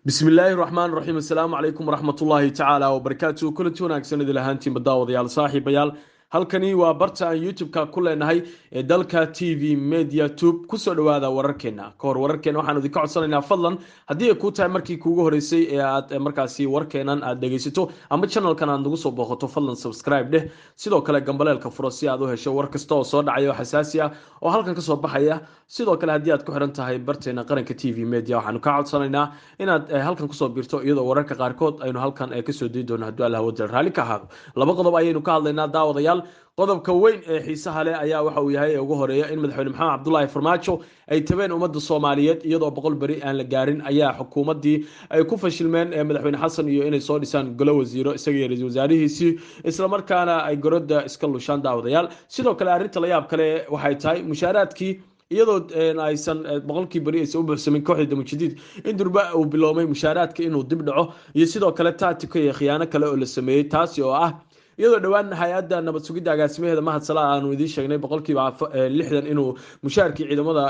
Bismillaahi raxmaan raxiim. Assalaamu calaykum waraxmatullaahi tacaala wabarakaatu. Kulanti wanaagsan idil ahaantiinba, daawadayaal, saaxiibayaal. Halkani waa barta aan YouTube-ka ku leenahay ee Dalka TV Media Tube. Kusoo dhawaada wararkeena. Ka hor wararkeena, waxaanu idinka codsanaynaa, fadlan, haddii ay kuu tahay markii kuugu horeysay ee aad markaasi warkeenan aad dhegeysato ama channelkan aad nagu soo booqato, fadlan subscribe dheh, sidoo kale gambaleelka furo si aad u hesho war kasta oo soo dhacaya oo xasaasi ah oo halkan kasoo baxaya. Sidoo kale, haddii aad ku xiran tahay barteena Qaranka TV Media, waxaanu kaa codsanaynaa inaad halkan kusoo biirto, iyadoo wararka qaarkood aynu halkan kasoo dayi doono, hadduu Allah wadal raalli ka ahaado. Laba qodob ayaynu ka hadlaynaa, daawadayaal. Qodobka weyn ee xiisaha leh ayaa waxa uu yahay ee ugu horeeya in Madaxweyne Maxamed Cabdulaahi Farmaajo ay tabeen ummadda Soomaaliyeed. Iyadoo 100 beri aan la gaarin ayaa xukuumaddii ay ku fashilmeen Madaxweyne Xasan iyo inay soo dhisaan golo wasiiro, isaga iyo ra-iisul wasaarihiisii, islamarkaana ay gorodda iska lushaan, daawadayaal. Sidoo kale, arrinta la yaab kale waxay tahay mushaaraadkii, iyadoo aysan 100-kii beri aysan u buuxsamin kooxda Damujadiid, in durba uu biloomay mushaaraadka inuu dib dhaco, iyo sidoo kale taatika iyo khiyaano kale oo la sameeyey, taasi oo ah iyadoo dhowaan hay-adda nabad sugidda agaasimaheeda Mahad Sala aanu idiin sheegnay 60% inuu mushaarkii ciidamada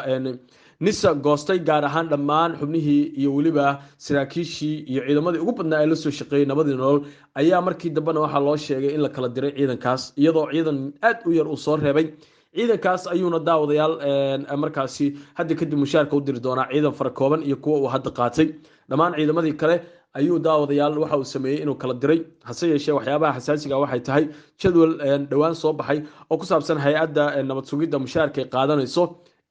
NISA goostay, gaar ahaan dhammaan xubnihii iyo weliba saraakiishii iyo ciidamadii ugu badnaa ee lasoo shaqeeyey Nabadii Nolol. Ayaa markii dambena waxaa loo sheegay in la kala diray ciidankaas, iyadoo ciidan aad u yar uu soo reebay. Ciidankaas ayuuna, daawadayaal, markaasi hadda kadib mushaarka u diri doonaa, ciidan fara kooban iyo kuwa uu hadda qaatay. Dhammaan ciidamadii kale ayuu, daawadayaal, waxa uu sameeyey inuu kala diray. Hase yeeshee, waxyaabaha xasaasiga waxay tahay jadwal dhowaan soo baxay oo ku saabsan hay-adda nabad sugidda mushaarka ay qaadanayso,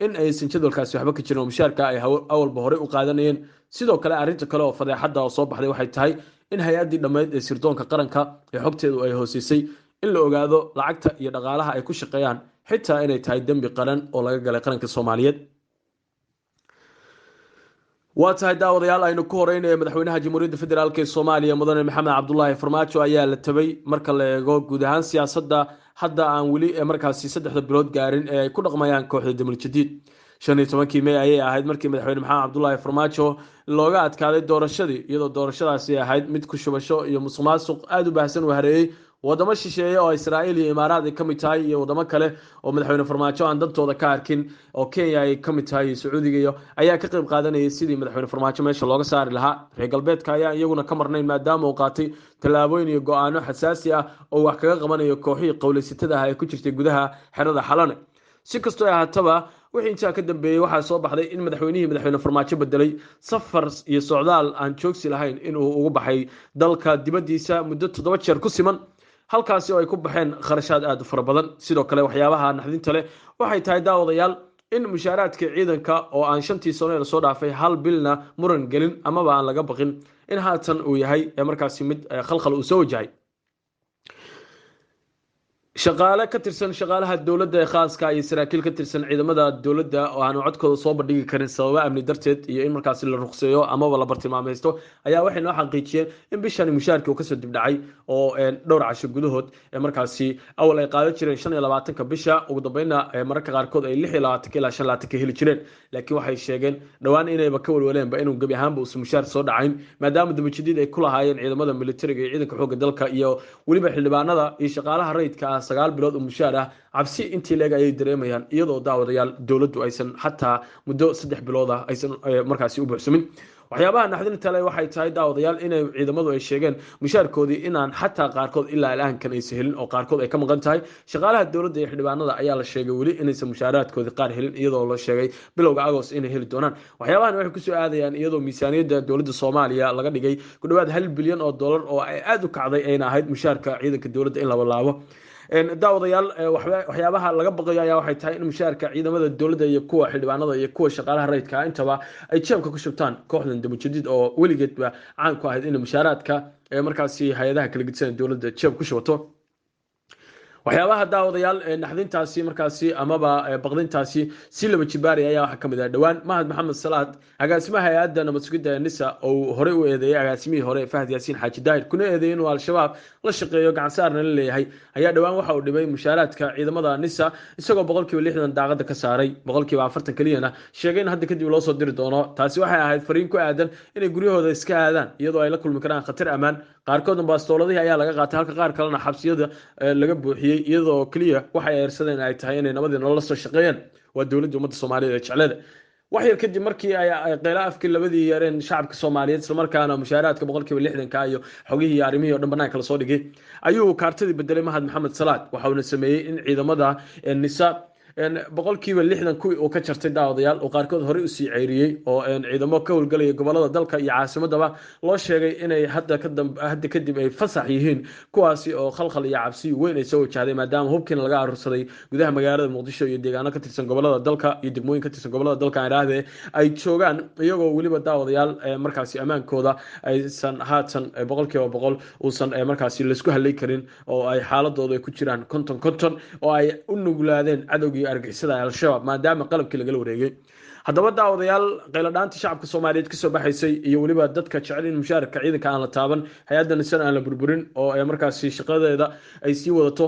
in aysan jadwalkaasi waxba ka jirin oo mushaarka ay awalba horey u qaadanayeen. Sidoo kale, arrinta kale oo fadeexadda oo soo baxday waxay tahay in hay-addii dhammayd ee sirdoonka qaranka ee xogteedu ay hooseysay, in la ogaado lacagta iyo dhaqaalaha ay ku shaqeeyaan xitaa inay tahay dembi qaran oo laga galay qaranka Soomaaliyeed. Waa tahay, daawadayaal, aynu ku horeynaya madaxweynaha Jamhuuriyadda Federaalk ee Soomaaliya, Mudane Maxamed Cabdulaahi Farmaajo, ayaa la tabay marka la eego guud ahaan siyaasadda hadda aan weli markaasi 3da bilood gaarin ee ay ku dhaqmayaan kooxda Damul Jadiid. 15-kii Mey ayay ahayd markii Madaxweyne Maxamed Cabdulaahi Farmaajo looga adkaaday doorashadii, iyadoo doorashadaasi ahayd mid ku shubasho iyo musuq maasuq aada u baahsan uu hareeyey. Wadamo shisheeye oo Israa'iil iyo Imaaraad ay ka mid tahay, iyo wadamo kale oo Madaxweyne Farmaajo aan dantooda ka arkin, oo Kenya ay ka mid tahay iyo Sacuudiga iyo, ayaa ka qayb qaadanayay sidii Madaxweyne Farmaajo meesha looga saari lahaa. Reer galbeedka ayaa iyaguna ka marnayn, maadaama uu qaatay tallaabooyin iyo go-aano xasaasi ah oo wax kaga qabanayo kooxihii qowleysatada ah ee ku jirtay gudaha xerada Xalane. Si kastoo ay ahaataba, wixii intaa ka dambeeyey waxaa soo baxday in madaxweynihii Madaxweyne Farmaajo bedelay safar iyo socdaal aan joogsi lahayn inuu ugu baxay dalka dibaddiisa muddo 7 jeer ku siman, halkaasi oo ay ku baxeen kharashaad aada u fara badan. Sidoo kale, waxyaabaha naxdinta leh waxay tahay, daawadayaal, in mushaaraadka ciidanka oo aan 5-tii sano ee lasoo dhaafay hal bilna muran gelin amaba aan laga baqin, in haatan uu yahay markaasi mid khalkhal uu soo wajahay. Shaqaale ka tirsan shaqaalaha dowladda ee khaaska iyo saraakiil ka tirsan ciidamada dowladda oo aanu codkooda soo bandhigi karin sababo amni darteed iyo in markaasi la ruqseeyo amaba la bartilmaamaysto, ayaa waxay noo xaqiijiyeen in bishani mushaarkii uu kasoo dibdhacay oo dhowr casho gudahood markaasi awal ay qaadan jireen 25-ka bisha, ugu dambeynna mararka qaarkood ay 26-ka ilaa 25-ka heli jireen. Laakiin waxay sheegeen dhowaan inayba ka walwaleenba inuu gebi ahaanba uusan mushaar soo dhacayn, maadaama Damujadiid ay ku lahaayeen ciidamada militariga iyo ciidanka xoogga dalka iyo weliba xildhibaanada iyo shaqaalaha rayidka ah 9 bilood oo mushaar ah. Cabsi intii leeg ayay dareemayaan, iyadoo, daawadayaal, dowladdu aysan xataa muddo 3 bilood ah aysan markaasi u buuxsamin. Waxyaabaha naxdinta le waxay tahay, daawadayaal, inay ciidamadu ay sheegeen mushaarkoodii inaan xataa qaarkood ilaa ilaankan aysan helin oo qaarkood ay ka maqan tahay. Shaqaalaha dowladda iyo xildhibaanada ayaa la sheegay weli inaysan mushaaraadkoodii qaar helin, iyadoo la sheegay bilowga Agost inay heli doonaan. Waxyaabahan waxay kusoo aadayaan iyadoo miisaaniyadda dowladda Soomaaliya laga dhigay ku dhawaad $1 bilyan oo ay aada u kacday, ayna ahayd mushaarka ciidanka dowladda in la walaabo. Daawadayaal, waxyaabaha laga baqayo ayaa waxay tahay in mushaarka ciidamada dowladda iyo kuwa xildhibaanada iyo kuwa shaqaalaha rayidka ah intaba ay jeebka ku shubtaan kooxdan Damujadiid, oo weligeedba caan ku ahayd in mushaaraadka markaasi hay-adaha kala gedisan dowladda jeeb ku shubato. Waxyaabaha, daawadayaal, naxdintaasi markaasi amaba baqdintaasi si laba jibaaraya ayaa waxaa kamid ah dhowaan Mahad Maxamed Salaad, agaasimaha hay-adda nabad sugidda ee NISA, oo uu horey u eedeeyey agaasimihii hore Fahad Yaasiin Xaaji Daahir, kuna eedeeyey inuu Al-Shabaab la shaqeeyo, gacansaarna la leeyahay, ayaa dhowaan waxa uu dhibay mushaaraadka ciidamada NISA, isagoo 60% daaqada ka saaray, 40% keliyana sheegay in hadda kadib loo soo diri doono. Taasi waxay ahayd fariin ku aadan inay guryahooda iska aadaan, iyadoo ay la kulmi karaan khatar ammaan. Qaarkoodna baastooladihii ayaa laga qaatay, halka qaar kalena xabsiyada laga buuxiyey, iyadoo keliya waxay eersadeen ay tahay inay Nabadii Nolol la soo shaqeeyeen. Waa dowladda ummadda Soomaaliyeed ee jecleeda. Wax yar kadib markii ay qeyla afkii labadii yeereen shacabka Soomaaliyeed, isla markaana mushaaraadka 60% iyo xogihii iyo arrimihii oo dhan banaanka lasoo dhigay, ayuu kaartadii bedelay Mahad Maxamed Salaad. Waxauna sameeyey in ciidamada NISA 60% kuwii uu ka jartay, daawadayaal, oo qaarkood horey usii ceyriyey oo ciidamo ka howlgalaya gobolada dalka iyo caasimadaba loo sheegay inay hadda kadib ay fasax yihiin, kuwaasi oo khalkhal iyo cabsi weyn ay soo wajahday maadaama hubkiina laga aruursaday gudaha magaalada Muqdisho iyo deegaano ka tirsan gobolada dalka iyo degmooyin ka tirsan gobolada dalka aan idhaahdee ay joogaan, iyagoo weliba, daawadayaal, markaasi ammaankooda aysan haatan 100% uusan markaasi laisku halay karin oo ay xaaladooda ay ku jiraan 50-50 oo ay u nuglaadeen cadowgii argixisada Al-Shabaab maadaama qalabkii lagala wareegay. Haddaba daawadayaal, qayladhaanta shacabka Soomaaliyeed kasoo baxaysay iyo weliba dadka jecel in mushaarka ciidanka aan la taaban, hay-adda nisana aan la burburin oo markaasi shaqadeeda ay sii wadato,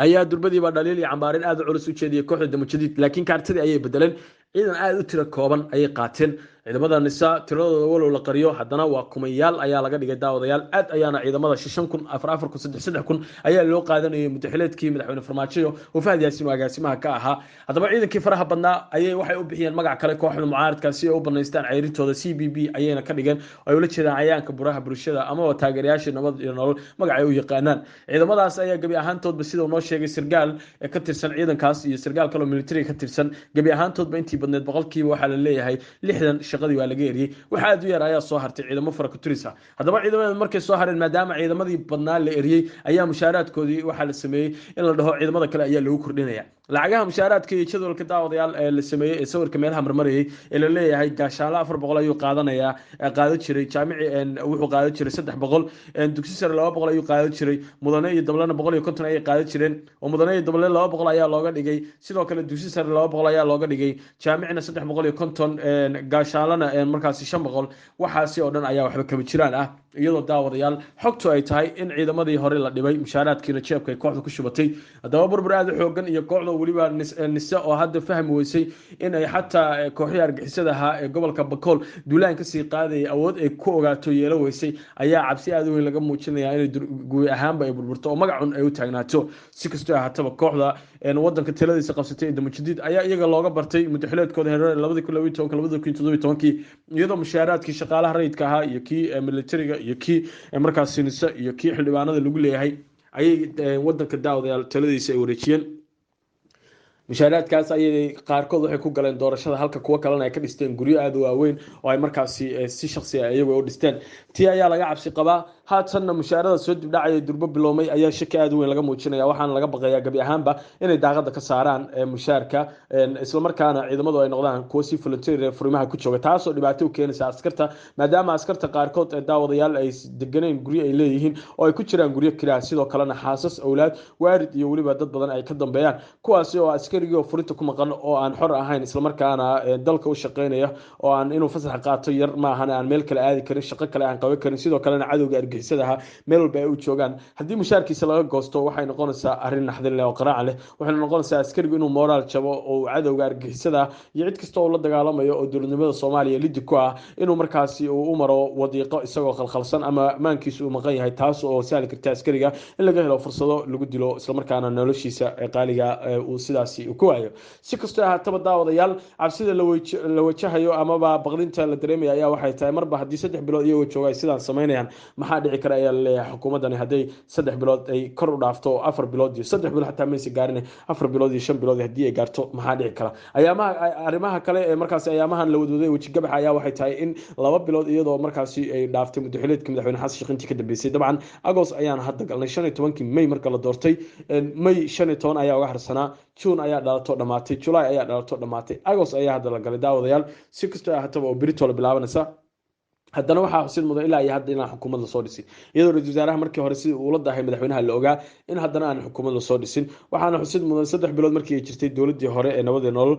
ayaa durbadiiba dhaliil iyo cambaarin aada u culus u jeediyay kooxda Damujadiid. Laakiin kaartadii ayay bedeleen, ciidan aada u tiro kooban ayay qaateen. Ciidamada NISA tiradooda walow la qariyo, haddana waa kumayaal ayaa laga dhigay, daawadayaal. Aad ayaana ciidamada 5,000, 4,000, 3,000 ayaa loo qaadanayay mudaxileedkii madaxweyne Farmaajo oo Fahad Yaasiin oo agaasimaha ka ahaa. Haddaba ciidankii faraha badnaa ayay waxay u bixiyeen magac kale kooxda mucaaradka si ay u banaystaan ceyritooda. CBB ayayna ka dhigeen oo ay ula jeedaan cayaanka buraha bulshada amaba taageerayaashii Nabad iyo Nolol magac ay u yaqaanaan. Ciidamadaas ayaa gebi ahaantoodba, sida uu noo sheegay sargaal ka tirsan ciidankaas iyo sargaal kaloo militariga ka tirsan, gebi ahaantoodba intii badneed boqolkiiba waxaa la leeyahay 60 shaqadii waa laga eriyey. Waxa aad u yar ayaa soo hartay, ciidamo farakuturis ah. Haddaba ciidamada markay soo hareen, maadaama ciidamadii badnaa la eriyey, ayaa mushaaraadkoodii waxaa la sameeyey in la dhaho ciidamada kale ayaa lagu kordhinaya lacagaha mushaaraadka. Iyo jadwalka, daawadayaal, ee la sameeyey ee sawirka meelaha marmarayay ee la leeyahay gaashaanle 400 ayuu qaadanayaa qaadan jiray, jaamici wuxuu qaadan jiray 300, dugsi sare 200 ayuu qaadan jiray, mudane iyo dablena 150 ayay qaadan jireen, oo mudane iyo dable 200 ayaa looga dhigay, sidoo kale dugsi sare 200 ayaa looga dhigay, jaamicina 350, gaashaalana markaasi 500. Waxaasi oo dhan ayaa waxba kama jiraan ah, iyadoo, daawadayaal, xogtu ay tahay in ciidamadii hore la dhibay, mushaaraadkiina jeebka ay kooxda ku shubatay. Haddaba burbur aada u xoogan iyo kooxda weliba NISE oo hadda fahmi weysay in ay xataa kooxihii argixisada ahaa ee gobolka Bakool duulaan kasii qaadayay awood ay ku ogaato yeelo weysay, ayaa cabsi aada u weyn laga muujinaya inay guud ahaanba ay burburto oo magacun ay u taagnaato. Si kastoo ahaataba, kooxda wadanka taladiisa qabsatay ee Damujadiid ayaa iyaga looga bartay mudaxileedkooda herer 2012, 2017-kii, iyadoo mushaaraadkii shaqaalaha rayidka ahaa iyo kii militariga iyo kii markaasi NISE iyo kii xildhibaanada lagu leeyahay ayay wadanka, daawadayaal, taladiisa ay wareejiyeen. Mushaaraadkaas ayay qaarkood waxay ku galeen doorashada, halka kuwo kalena ay ka dhisteen guryo aada u waaweyn oo ay markaasi si shaksi ah iyagu u dhisteen. Tii ayaa laga cabsi qabaa. Haatanna mushaarada soo dibdhacaya durbo biloomay ayaa shaki aada u weyn laga muujinaya, waxaana laga baqayaa gebi ahaanba inay daaqada ka saaraan mushaarka, islamarkaana ciidamadu ay noqdaan kuwo si volunteer furimaha ku jooga, taasoo dhibaato u keenaysa askarta, maadaama askarta qaarkood, daawadayaal, ay deganeyn guryo ay leeyihiin oo ay ku jiraan guryo kiraa, sidoo kalena xaasas, awlaad, waarid iyo weliba dad badan ay ka dambeeyaan, kuwaasi oo askarigii oo furinta ku maqan oo aan xor ahayn, islamarkaana dalka u shaqeynaya oo aan inuu fasax qaato yar maahan aan meel kale aadi karin, shaqo kale aan qaban karin, sidoo kalena cadowga argixisadaha meel walba ay u joogaan, haddii mushaarkiisa laga goosto waxay noqonaysaa arrin naxdin leh oo qaraac leh. Waxayna noqonaysaa askarigu inuu moraal jabo oo cadowga argixisada iyo cid kasta oo la dagaalamayo oo dowladnimada Soomaaliya lidi ku ah inuu markaasi uu u maro wadiiqo isagoo khalkhalsan ama maankiisu uu maqan yahay, taas oo sahli karta askariga in laga helo fursado lagu dilo, islamarkaana noloshiisa qaaliga uu sidaasi ku waayo. Si kastoo ahaataba, daawadayaal, cabsida la wajahayo amaba baqdinta la dareemaya ayaa waxay tahay marba haddii 3 bilood iyagoo jooga ay sidaan samaynayaan, maxaa dhici kara ayaa laleeyahay xukuumaddani hadday 3 bilood ay kor u dhaafto oo 4 bilood iyo 3 bilood xataa maysa gaarin, 4 bilood iyo 5 bilood haddii ay gaarto, maxaa dhici kara? Ayaamaha arrimaha kale ee markaasi ayaamahan la wadwaday wejigabaxa ayaa waxay tahay in 2 bilood iyadoo markaasi ay dhaaftay muddaxileedkii madaxweyne Xasan Sheekh intii ka dambeysay, dabcan Agost ayaan hadda galnay, 15-kii May marka la doortay, May 15 ayaa uga harsanaa, June ayaa dhalato dhamaatay, July ayaa dhalato dhamaatay, Agost ayaa hadda la galay, daawadayaal. Si kastoo ahaataba oo berito la bilaabanaysa, haddana waxaa xusid mudan ilaa iyo hadda inaan xukuumad lasoo dhisin, iyadoo ra-isul wasaaraha markii hore sidii uula dahay madaxweynaha la ogaa in haddana aan xukuumad lasoo dhisin. Waxaana xusid mudan 3 bilood markii ay jirtay dowladii hore ee Nabadii Nolol,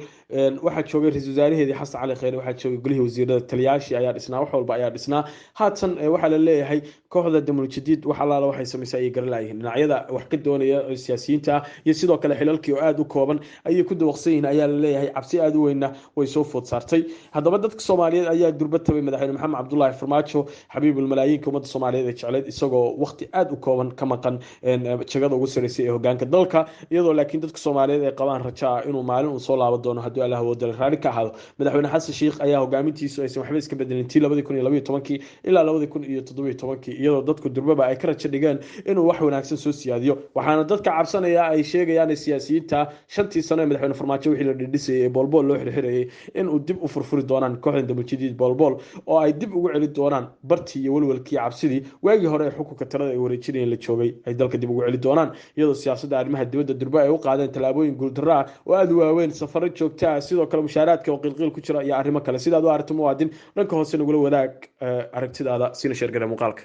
waxaa joogay ra-isul wasaaraheedii Xasan Cali Kheyre, waxaa joogay golihii wasiirada, taliyaashii ayaa dhisnaa, wax walba ayaa dhisnaa. Haatan waxaa la leeyahay kooxda Damul Jadiid wax allaala waxay samaysay ayay garan laayihiin. Dhinacyada wax ka doonaya siyaasiyiinta ah iyo sidoo kale xilalkii oo aada u kooban ayay ku dawaqsan yihiin ayaa la leeyahay, cabsi aada u weynna way soo food saartay. Haddaba dadka Soomaaliyeed ayaa durba tabay madaxweyne Maxamed Cabdulaahi Farmaajo, xabiibulmalaayiinka ummadda Soomaaliyeed ee jecleed, isagoo waqti aada u kooban ka maqan jagada ugu saraysay ee hogaanka dalka, iyadoo laakiin dadka Soomaaliyeed ay qabaan rajo ah inuu maalin uu soo laaban doono haddii Allah awoodale raali ka ahaado. Madaxweyne Xasan Sheikh ayaa hogaamintiisu aysan waxba iska bedelin tii 2012-kii ilaa 2017-kii, iyadoo dadku durbaba ay ka rajo dhigeen inuu wax wanaagsan soo siyaadiyo. Waxaana dadka cabsanaya ay sheegayaan siyaasiyiinta 5-tii sano ee madaxweyne Farmaajo wixii la dhidhisayay ee boolbool loo xirxirayay inuu dib u furfuri doonaan kooxdan Damujadiid boolbool, oo ay dib ugu celi doonaan bartii iyo welwelkii cabsidii waagii hore ee xukunka talada ay wareejinayeen la joogay ay dalka dib ugu celi doonaan, iyadoo siyaasadda arrimaha dibadda durba ay u qaadeen tallaabooyin guuldarro ah oo aada u waaweyn, safaro joogta ah, sidoo kale mushaaraadka oo qiilqiil ku jira iyo arrimo kale. Sidaad u aragto muwaadin, dhanka hoose nagula wadaag aragtidaada, siina sheergara muuqaalka.